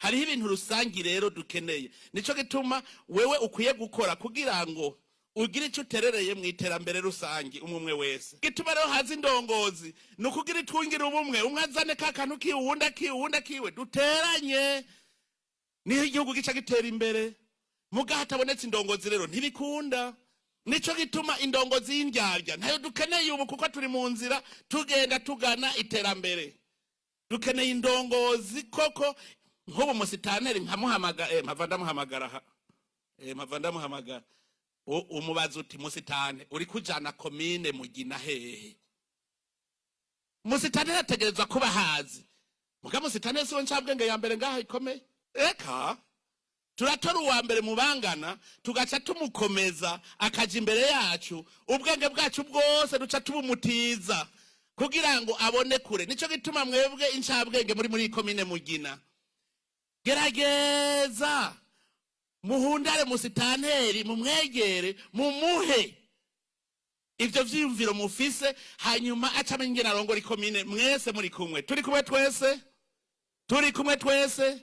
Hariho ibintu rusangi rero dukeneye. Nico gituma wewe ukwiye gukora kugira ngo ugire icyo uterereye mu iterambere rusangi, umwe umwe wese. Gituma rero haza indongozi ni ukugira itwungire ubumwe, umwe azane ka kantu kiwe, uwundi akiwe, uwundi akiwe, duteranye, niho igihugu gica gitera imbere. Muga hatabonetse indongozi rero ntibikunda. Nico gituma indongozi y'indyarya ntayo dukeneye ubu, kuko turi mu nzira tugenda tugana iterambere. Dukeneye indongozi koko. Nk'ubu musitaneri nkamuhamagara, mpava ndamuhamagara aha, mpava ndamuhamagara. Umubaza uti: "Musitane, uri kujana komine Mugina hehe?" Musitane ategerezwa kuba hazi. Muga musitane siwe ncabwenge ya mbere ngaha ikomeye. Eka turatora uwa mbere mu bangana, tugaca tumukomeza akaja imbere yacu. Ubwenge bwacu bwose duca tubumutiza kugira ngo abone kure. Nico gituma mwebwe incabwenge muri komine Mugina, gerageza muhundare musitanteri, mumwegere, mumuhe ivyo vyiyumviro mufise, hanyuma aca amenya ingene arongora ikomine. Mwese muri kumwe, turi kumwe twese, turi kumwe twese.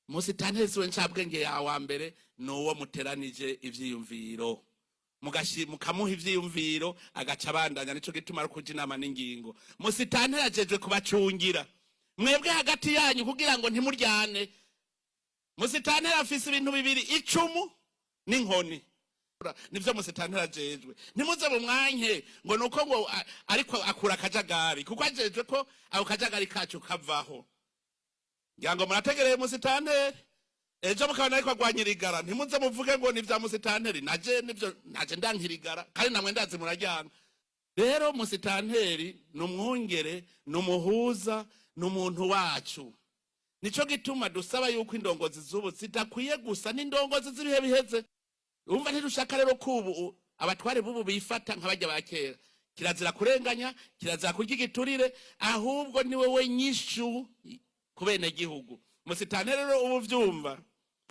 Musitanteri siwe ncabwenge yawe wa mbere, ni uwo muteranije ivyiyumviro, mukamuha ivyiyumviro, agaca abandanya. Nico gituma ari kuja inama n'ingingo. Musitanteri ajejwe kubacungira mwebwe hagati yanyu kugira ngo ntimuryane. Musitanteri afise ibintu bibiri, icumu n'inkoni. Nivyo musitanteri ajejwe. Ntimuze mu mwanke ngo nuko ngo ariko akura akajagari, kuko ajejwe ko ako kajagari kacu kavaho. Ngira ngo murategereye musitanteri. Ejo mukabona ariko agwanya irigara, ntimuze muvuge ngo ni vya musitanteri. Naje nivyo, naje ndankirigara, kandi namwe ndazi muraryanga. Rero musitanteri ni umwungere, ni umuhuza, ni umuntu wacu. Nico gituma dusaba yuko indongozi z'ubu zidakwiye gusa n'indongozi z'ibihe biheze. Umva, ntidushaka rero ko ubu abatware b'ubu bifata nk'abajya ba kera. Kirazira kurenganya, kirazira kurya igiturire, ahubwo ni wowe nyishu ku benegihugu. Musitanteri rero ubu vyumva,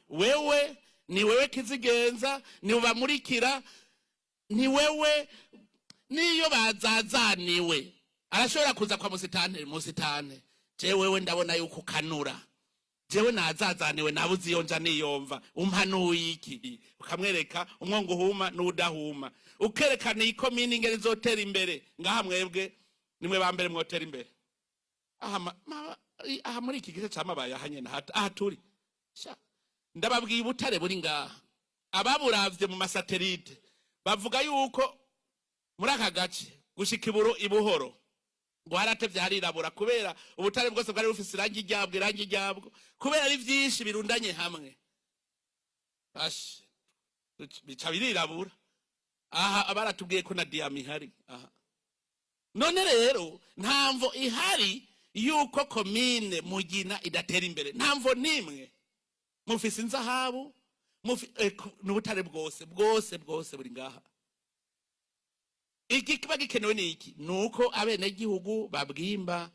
wewe ni wewe kizigenza, ni ubamurikira, ni wewe. Niyo bazazaniwe, arashobora kuza kwa musitanteri: "Musitante, jewewe ndabona yuko ukanura, jewe nazazaniwe, nabuze iyo nja niyomva, umpanuye iki?" Ukamwereka umwongo uhuma n'udahuma, ukerekana iyi komini ingene izotera imbere. Ngaha mwebwe nimwe ba mbere mwotera imbere aha, aha muri iki gice camabaye aha nyene aha turi. Sha, ndababwiye, ubutare buri ngaha, ababuravye mu ma satellites bavuga yuko muri aka gace gushika iburo ibuhoro ngo haratevye harirabura, kubera ubutare bwose bwari bufise irangi ryabwo, irangi ryabwo, kubera ari vyinshi birundanye hamwe. Ash, bica birirabura. Aha baratubwiye ko na diyama ihari aha. None rero nta mvo ihari yuko komine Mugina idatera imbere, nta mvo nimwe. Mufise inzahabu, n'ubutare bwose bwose bwose buri ngaha. Iki kiba gikenewe ni iki? Ni uko abenegihugu babwimba.